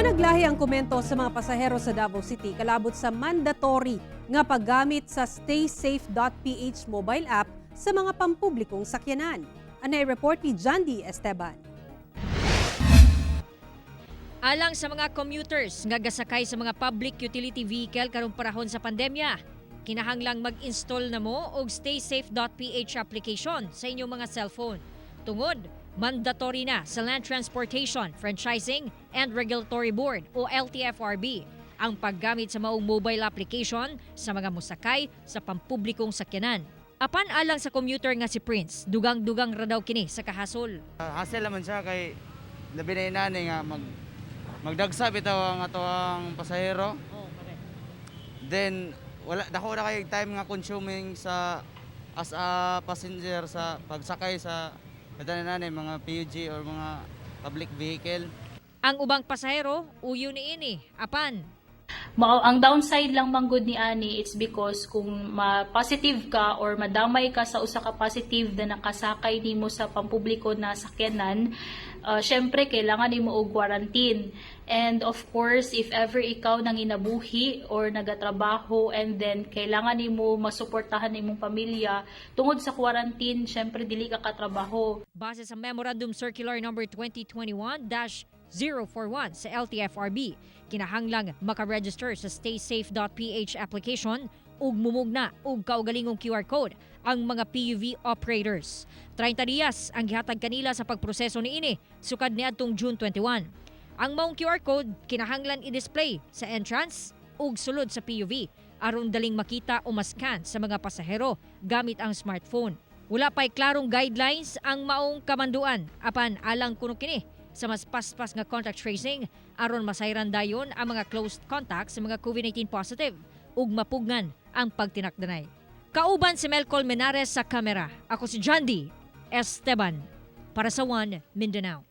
Managlahi ang komento sa mga pasahero sa Davao City kalabot sa mandatory nga paggamit sa staysafe.ph mobile app sa mga pampublikong sakyanan. Anay report ni Jandy Esteban. Alang sa mga commuters nga gasakay sa mga public utility vehicle karong panahon sa pandemya, kinahanglang mag-install na mo og staysafe.ph application sa inyong mga cellphone. Tungod, mandatory na sa Land Transportation, Franchising and Regulatory Board o LTFRB ang paggamit sa maong mobile application sa mga musakay sa pampublikong sakyanan. Apan alang sa commuter nga si Prince, dugang-dugang ra daw kini sa kahasol. Hassle naman siya kay labi na inani nga magdagsa bitaw ang ato ang pasahero. Then wala dako na kay time nga consuming sa as a passenger sa pagsakay sa nani mga PUG or mga public vehicle. Ang ubang pasahero, uyo niini. Apan, Mao ang downside lang manggod ni ani, it's because kung ma-positive ka or madamay ka sa usa ka positive na nakasakay nimo sa pampubliko na sakyanan, syempre kailangan nimo og quarantine. And of course, if ever ikaw nanginabuhi or nagatrabaho and then kailangan nimo masuportahan imong pamilya tungod sa quarantine, syempre dili ka katrabaho. Base sa Memorandum Circular Number 2021-041 sa LTFRB, kinahanglang makaregister sa staysafe.ph application ug mumugna og kaugalingong QR code ang mga PUV operators. 30 diyas ang gihatag kanila sa pagproseso niini sukad niadtong June 21. Ang maong QR code kinahanglan i-display sa entrance ug sulod sa PUV aron daling makita o mascan sa mga pasahero gamit ang smartphone. Wala pa'y klarong guidelines ang maong kamanduan apan alang kuno kini sa mas paspas nga contact tracing aron masayran dayon ang mga close contacts sa mga COVID-19 positive ug mapugnan ang pagtinakdanay. Kauban si Melcol Menares sa kamera. Ako si Jandy Esteban para sa One Mindanao.